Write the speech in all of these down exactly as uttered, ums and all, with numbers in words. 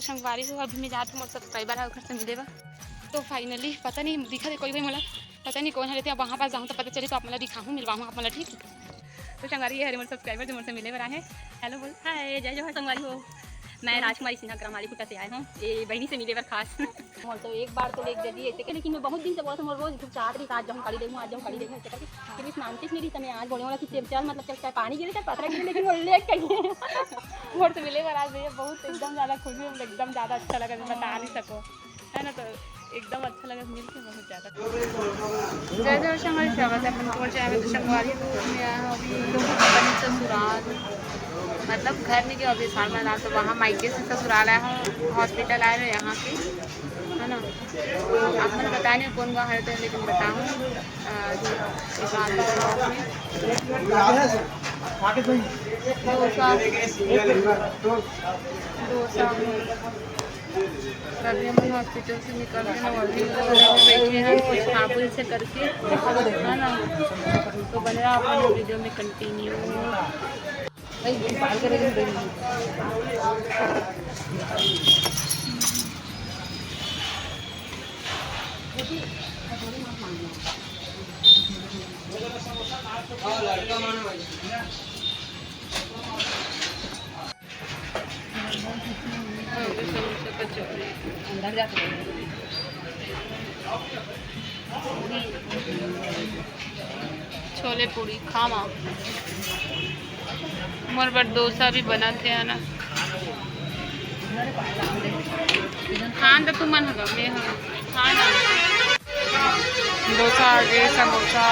संगवारी हो, अभी मैं जात हूँ मोर सब्सक्राइबर है ओखर से मिले बर। तो फाइनली पता नहीं दिखत है कोई कोई मोला, पता नहीं कौन है रहते। अब वहाँ पास जाऊँ तो पता चली, तो आप मोला दिखाहूँ, मिलवाहूँ आप मोला, ठीक? तो संगवारी, ये हरे मोर सब्सक्राइबर जो मोर से मिले बर आए हैं। हेलो बोल। हाय, जय जोहार संगवारी हो। मैं राजकुमारी सिन्हा ग्राम आलीकुटा से आए हूँ, ये बहनी से मिले बर खास। मोर तो एक बार तो लेके जदी ऐसे के, लेकिन मैं बहुत दिन से बोलत हूँ, मोर रोज चाहत रही, आज जाऊँ कड़ी देखूँ, आज जाऊँ कड़ी देखूँ, ऐसे करके। फिर भी मानते नहीं रही, तो मैं आज बोले वाला कि चल, चल, मतलब चल, चाहे पानी गिरे, चाहे पथरा गिरे, लेकिन वो लेके गई। मोर से मिले बर आज भैया बहुत एकदम ज़्यादा खुश हूँ, एकदम ज़्यादा अच्छा लगा, मैं बता नहीं सको, है ना। तो एकदम अच्छा लगा मिल के बहुत ज़्यादा। जय जय संगवारी, स्वागत है अपन मोर चैनल में। तो संगवारी हो, मैं आया हूँ अभी अपने ससुराल, मतलब घर नहीं गया अभी, साल में तो वहाँ मायके से ससुराल आया हूँ, हॉस्पिटल आए रहे यहाँ के, है ना। तो आप मन बता नहीं कौन गाँव है तो, लेकिन बताऊँ, अ, जो एक आता है डोसा, डोसा। तभी हम हॉस्पिटल से निकल के ना, अभी बैठे हैं कुछ खाबुल से करके, है ना। तो बने रहा अपने वीडियो में कंटिन्यू। अंदर जाके छोले पूड़ी खावा। मोर बर डोसा भी बनत हे ना। खान त तुमन ह, मैं ह खान। डोसा आगे, समोसा।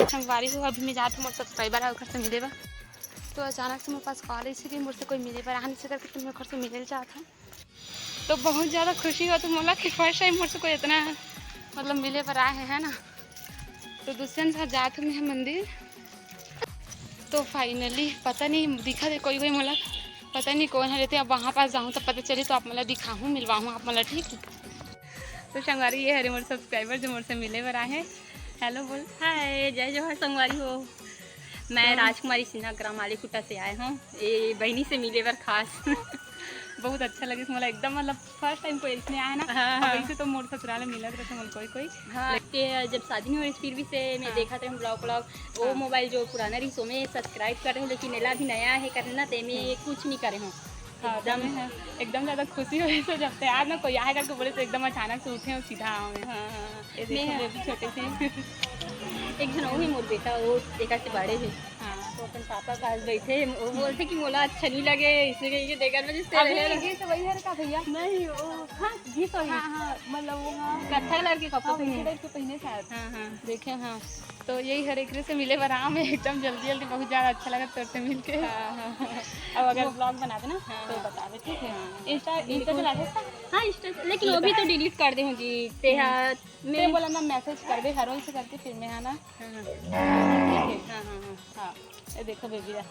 संगवारी हो, अभी मैं जात हूँ मोर सब्सक्राइबर है ओखर से मिले बर। तो अचानक से मोर पास कॉल आइस कि मोर से कोई मिले बर आने से करके, तो मैं ओखर से मिले ल चाहत हूँ। तो बहुत ज़्यादा खुशी होत हे मोला कि फर्स्ट टाइम मोर से कोई इतना, मतलब, मिले बर आए हे, है ना। तो दूसरे साथ जात हूँ मैं मंदिर। तो फाइनली पता नहीं दिखत हे कोई कोई मोला, पता नहीं कौन है रहते। अब वहाँ पास जाऊँ तो पता चली, तो आप मोला दिखाहूँ, मिलवाहूँ आप मोला, ठीक? तो संगवारी, ये हरे मोर सब्सक्राइबर जो मोर से मिले बर आए हैं। हेलो बोल। हाय, जय जोहार संगवारी हो। मैं राजकुमारी सिन्हा ग्राम आलीकुटा से आए हूँ, ये बहनी से मिले बर खास। बहुत अच्छा लगे मोला एकदम, मतलब फर्स्ट टाइम कोई इसने आया ना। हाँ, अब हाँ। वैसे तो मोर ससुराल में मिलत रहते मोला कोई कोई। हाँ, के जब शादी नहीं होने फिर भी से मैं हाँ। देखा थे हम ब्लॉग व्लॉग, वो हाँ। मोबाइल जो पुराना रही सो में सब्सक्राइब करे हूँ, लेकिन एला भी नया है करना ते में हम्म। कुछ नहीं करे हूँ। हाँ, एकदम। तो मैं एकदम ज़्यादा खुशी हुई, तो जब तैयार ना कोई आए करके बोले तो एकदम अचानक से उठे और सीधा आवे। हाँ, हाँ। ये देखो मैं बेबी छोटे से। एक झन और है मोर बेटा, वो एक से बड़े है। हाँ। तो अपन पापा पास बैठे, वो बोलते कि मोला अच्छा नहीं लगे, इसलिए ये देखा मैं जिससे अभी रहे। ये तो वही हर का भैया? नहीं, वो हाँ, ये तो है। हाँ, हाँ, मतलब वो हाँ। कत्था कलर के कपड़े हाँ, पहने। वैसे टाइप के पहने शायद। हाँ, हाँ। देखे हाँ। तो यही हर एक से मिले बर आए हूँ एकदम जल्दी जल्दी, बहुत ज़्यादा अच्छा लगा तोर से मिलके। हाँ, हाँ, हाँ। अब अगर वो ब्लॉग बनाबे ना हाँ, तो हाँ। बताबे, ठीक है? हाँ। इंस्टा, इंस्टा चलाते हैं? हाँ, इंस्टा, लेकिन वो भी तो डिलीट कर दे हूँ जी। ते हम्म। हाँ, ते मैं बोला ना मैसेज कर दे हर रोज से करके फिर मैं है ना। हाँ, हाँ। ठीक है। हाँ, हाँ, हाँ। हाँ, ये देखो बेबी रा,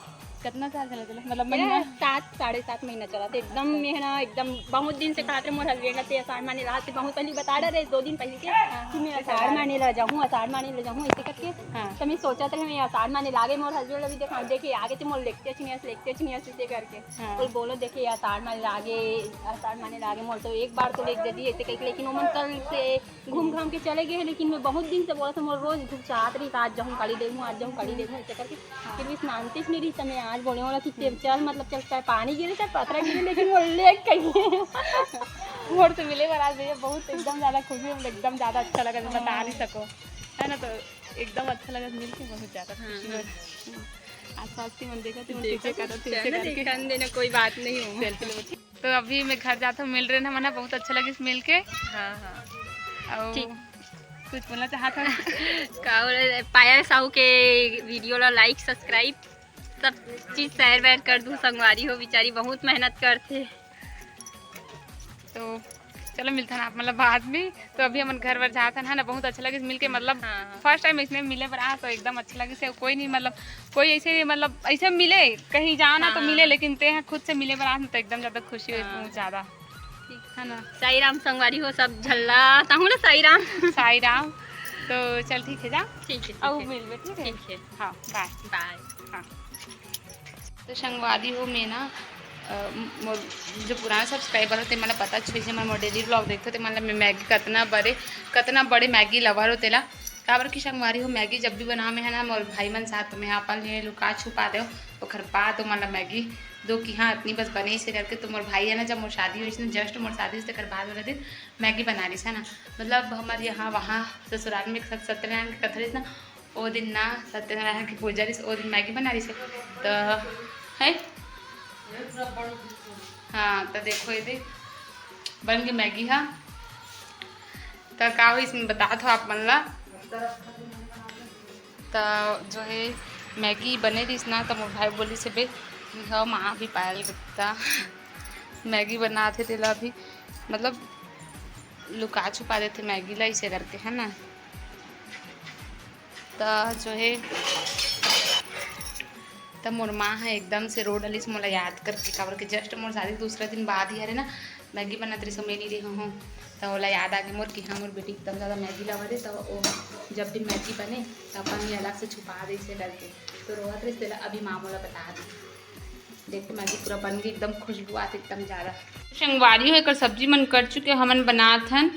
कितना साल चला चला, मतलब मेरा महीना? सात, साढ़े सात महीना चला था। एकदम अच्छा। मैं है ना, एकदम बहुत दिन से खाते मोर हस्बैंड ला ते आषाढ़ माने ला ते बहुत पहले बता रहे, दो दिन पहले के, हाँ, कि मैं हाँ। आषाढ़ माने ला जाऊँ, आषाढ़ माने ला जाऊँ, ऐसे करके। हाँ। तो मैं सोचा था मैं आषाढ़ माने लागे मोर हस्बैंड अभी देखा, देखे आगे तो मोर लिखते छी नहीं, लिखते छी नहीं, ऐसे करके। हाँ। बोल, बोलो देखे आषाढ़ माने लागे, आषाढ़ माने लागे, मोर तो एक बार तो लेके जदी ऐसे करके, लेकिन वो मन कल से घूम घाम के चले गए हैं, लेकिन मैं बहुत दिन से बोला था, मोर रोज घुघचात रही, आज जाऊँ कड़ी देखूँ, आज जाऊँ कड़ी देखूँ, ऐसे करके। हाँ। फिर भी मानते ही नहीं रही, तो मैं आज बोले वाला कि चल, चल, मतलब चल, चाहे पानी गिरे, चाहे पथरा गिरे, लेकिन वो ले कहीं। मोर से मिले बर आज भैया बहुत एकदम ज़्यादा खुशी हूँ, एकदम ज़्यादा अच्छा लगा, मैं बता नहीं सको, है ना। तो एकदम अच्छा लगा मिल के, बहुत ज़्यादा खुशी हाँ। हो। आसपास के मन देखा थे, मन देखा पीछे तो करत थे, ऐसे चैनल करके। एक कान देना, कोई बात नहीं हो। सेल्फी लेबो, ठीक। तो अभी मैं घर जात हूँ, मिल रहे ना, मना बहुत अच्छा लगिस मिल के। हाँ, हाँ। और ठीक। कुछ बोलना चाहत हूँ? का बोले, पायल साहू के वीडियो ला लाइक, सब्सक्राइब, सब चीज शेयर वेयर कर दू। संगवारी हो, बेचारी बहुत मेहनत करथे। तो चलो मिलथन आप मतलब बाद में। तो अभी हमन घर बर जात हन, है ना। बहुत अच्छा लगिस मिलके, मतलब हाँ, हाँ। First time इसने मिले बर आ, तो एकदम अच्छा लगिस। कोई नहीं, मतलब कोई ऐसे, मतलब ऐसे मिले, कहीं जाओ ना तो हाँ। मिले, लेकिन ते हैं खुद से मिले बर आ, तो एकदम ज्यादा खुशी होई, हाँ। बहुत ज्यादा। ठीक। है ना। साई राम संगवारी हो सब झल्ला, ताहू ना साई राम। साई राम। तो चल ठीक है, जा। ठीक है, ठीक अउ है। मिलबे, ठीक है? ठीक है। हाँ, bye। Bye। हाँ। तो संगवारी हो, मैं ना, अ, मोर जो पुराना subscriber होते, मतलब पता छुई से, मोर daily vlog देखते थे, मतलब मैं मैगी कतना बड़े, कतना बड़े मैगी lover हो तेला। काबर कि संगवारी हो, मैगी जब भी बना में है ना, मोर भाई मन साथ में अपन लिए लुका छुपा दे, ओखर बाद मतलब मैगी दो कि हाँ, इतनी बस बने से करके। तो मोर भाई है ना, जब मोर शादी होइस ना, just मोर शादी होइस, तेकर बाद वाला दिन मैगी बना रहीस है ना, मतलब हमर यहाँ वहाँ ससुराल में सत-, सत्यनारायण के कथा रहीस ना, ओ दिन ना सत्यनारायण की पूजा रहीस, ओ दिन मैगी बना रहीस है। तो है, हाँ, तो देखो ये दे, बन गई मैगी हा। तो का होइस मैं बतात हो आप मन ला। तो जो है मैगी बने रहीस ना, तो मोर भाई बोलिस हे, "बे, हाँ, माँ भी पायल गुप्ता मैगी बनात हे, तेला भी मतलब लुका छुपा देथे मैगी ला, ऐसे करके, है ना।" त जो है, त मोर माँ ह एकदम से रो डलिस मोला याद करके, काबर के just मोर शादी के दूसरा दिन बाद ही हरे ना, मैगी बनात रहिस, मैं नहीं रही हूँ। त ओला याद आ गे मोर कि हाँ, मोर बेटी एकदम ज़्यादा मैगी lover है, त ओ जब भी मैगी बने, त अपन ये अलग से छुपा दे इसे डर के। तो रोवत रहिस, तेला अभी माँ मोला बता दी। देखो मैगी पूरा बन गई, एकदम खुशबू आत एकदम ज़्यादा। संगवारी हो, एकर सब्जी मन कट चुके, हमन बनात हन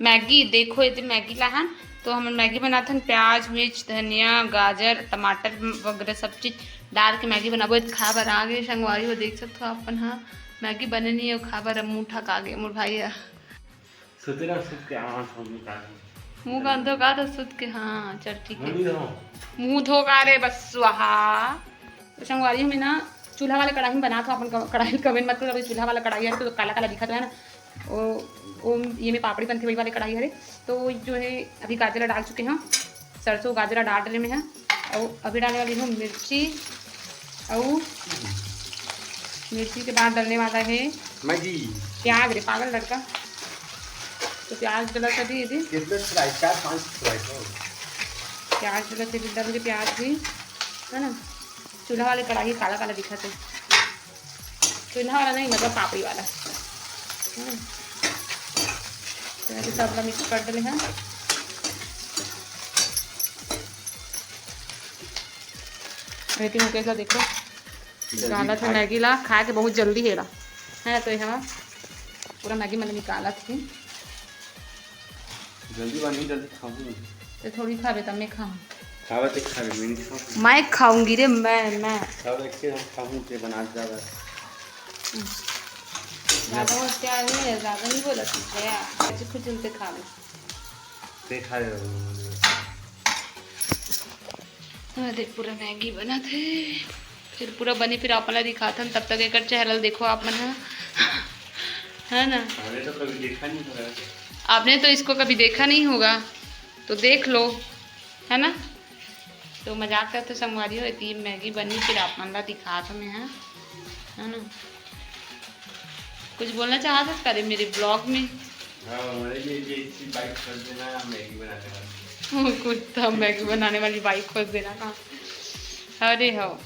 मैगी। देखो एदे मैगी लाहन, तो हमन मैगी बनात हन, प्याज, मिर्च, धनिया, गाजर, टमाटर वगैरह सब चीज डाल के मैगी बनाबो। एदे खा बर आ गे संगवारी हो, देख सकत हो अपन ह, मैगी बने नहीं है, खा बर मुंह ठका गे मोर भाई ह। सुते रहो, सुत के आवाज हम निकाल। मुंह का धो का तो सुत के, हाँ, चल ठीक है। मुंह धो। मुंह धो का रे बस, स्वाहा। तो संगवारी में ना चूल्हा वाले कढ़ाई में बनात हो अपन, क-, कढ़ाई comment मत करो, अभी चूल्हा वाला कढ़ाई है तो काला काला दिखत है ना। ओ, ओ ये में पापड़ी बनथे वही वाले कढ़ाई हरे। तो जो है अभी गाजर ला डाल चुके हैं, सरसों गाजर ला डाल रहे में है। और अभी डालने वाली हूँ मिर्ची, और मिर्ची के बाद डलने वाला है मैगी। प्याज रे पागल लड़का। तो प्याज डला सभी ये दे। कितने slice? चार पांच slice हो। प्याज डला सभी डल के प्याज भी, है ना। चूल्हा वाले कढ़ाई काला काला दिखत है। चूल्हा वाला नहीं, मतलब पापड़ी वाला। हम्म। तो ऐसे सब ला mix कर डले हैं। लेकिन मुकेश ला देखो, जल्दी निकालत हे खा। मैगी ला, खाए के बहुत जल्दी हेला, है ना। तो ये हमार पूरा मैगी मैंने निकालत ही। जल्दी बनी, जल्दी खाऊंगी। तो थोड़ी खाबे तब मैं खाऊं। खावा ते खाबे, मैं नहीं खाऊं। मैं खाऊंगी रे, मैं, मैं। खावा एक हम खाऊं ते बना ज्यादा। ज्यादा होशियार नहीं है, ज्यादा नहीं बोला तुझे यार। आज खुद चलते खा ले। ते खा ले। अरे पूरा मैगी बनत हे, फिर पूरा बनी, फिर आप मन ला दिखाथन। तब तक एकर चेहरा ला देखो आप मन ह, है ना। आपने तो कभी देखा नहीं होगा। आपने तो इसको कभी देखा नहीं होगा, तो देख लो, है ना। तो मजाक करते संगवारी हो, इतनी मैगी बनी, फिर आप मन ला दिखात हूँ मैं, है, है ना। कुछ बोलना चाहत हस करे मेरे vlog में? हाँ, हमारे लिए भी एक चीज बाइक कर देना, मैगी बनाने वाली। कुत्ता मैगी बनाने वाली बाइक खोज देना का। अरे हो,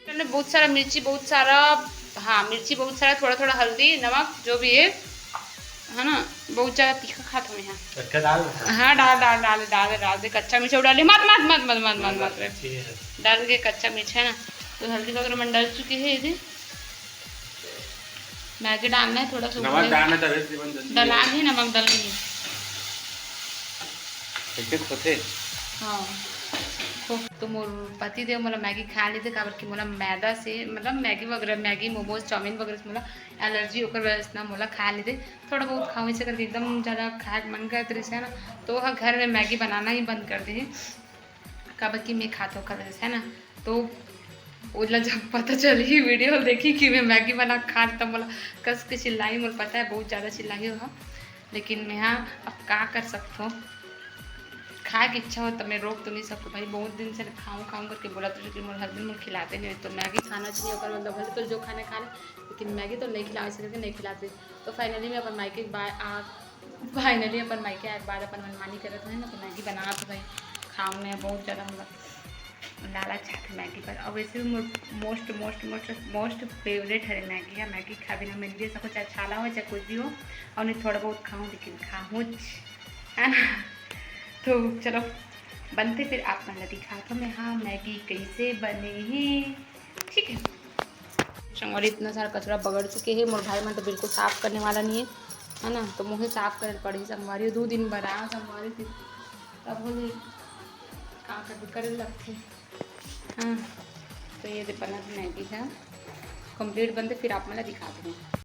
हमने बहुत सारा मिर्ची, बहुत सारा, हाँ, मिर्ची बहुत सारा, थोड़ा थोड़ा हल्दी, नमक, जो भी है, है ना, बहुत ज्यादा तीखा खात हूँ मैं। हाँ। अच्छा, डाल दो। हाँ, डाल, डाल, डाल, डाल, डाल दे, कच्चा मिर्चा डाल दे, मत, मत, मत, मत, मत, मत, मत। ठीक है। डाल के कच्चा मिर्च है ना, तो हल्दी वगैरह मन डल चुके हैं, ये दे। मैगी डालना है, थोड़ा सा नमक ऊपर डालना, तभी से बन जल्दी डला है। नहीं, नमक डल नहीं। कैसे खोते? हाँ। खो-, तो मोर पति देव मोला मैगी खा लेते, काबर कि मोला मैदा से, मतलब मैगी वगैरह, मैगी, मोमोज, चाउमीन वगैरह से मोला allergy, ओकर वजह से ना मोला खा लेते। थोड़ा बहुत खाऊं इसे करके, एकदम ज्यादा खाए के मन करत रहिस है ना, तो वह घर में मैगी बनाना ही बंद कर दे, काबर कि मैं खात ओकर वजह से, है ना। तो ओला जब पता चलही, video देखी कि मैं मैगी बना खा, तब मोला कस के चिल्लाही, मोला पता है बहुत ज्यादा चिल्लाही हो, लेकिन मैं हाँ अब का कर सकत हूँ, खाए के इच्छा हो त मैं रोक तो नहीं सकूँ भाई, बहुत दिन से खाऊँ खाऊँ करके बोलत रहे, लेकिन मोर husband मोर खिलाते नहीं, तो मैगी खाना चाहिए, ओकर बदला भले तो जो खाना खा ले, लेकिन मैगी तो नहीं खिलावे से करके नहीं खिलाते। तो finally मैं अपन मायके बा-, आ, finally अपन मायके आए के बाद अपन मनमानी करत हवे ना, तो मैगी बनात हवे, खाऊँ मैं, बहुत ज़्यादा मतलब लालच आथे मैगी पर। और वैसे भी मोर most most most most favourite हरे मैगी है। मैगी खा बिना मैं नहीं रह सकूँ, चाहे छाला हो चाहे कुछ भी हो, और नहीं थोड़ा बहुत खाऊँ लेकिन खाऊँ, है ना। तो चलो बनथे, फिर आप मन ला दिखात हँव मैं, हाँ, मैगी कैसे बने हे, ठीक है। संगवारी, इतना सारा कचरा बगड़ चुके हे, मोर भाई मन तो बिल्कुल साफ करने वाला नहीं है, है ना, तो मोहे साफ करे पड़ही संगवारी, दू दिन बर आए संगवारी, फिर तब होले का करबे, करे लगथे। हाँ, तो ये दे बनत मैगी ह complete बनथे, फिर आप मन ला दिखात हँव।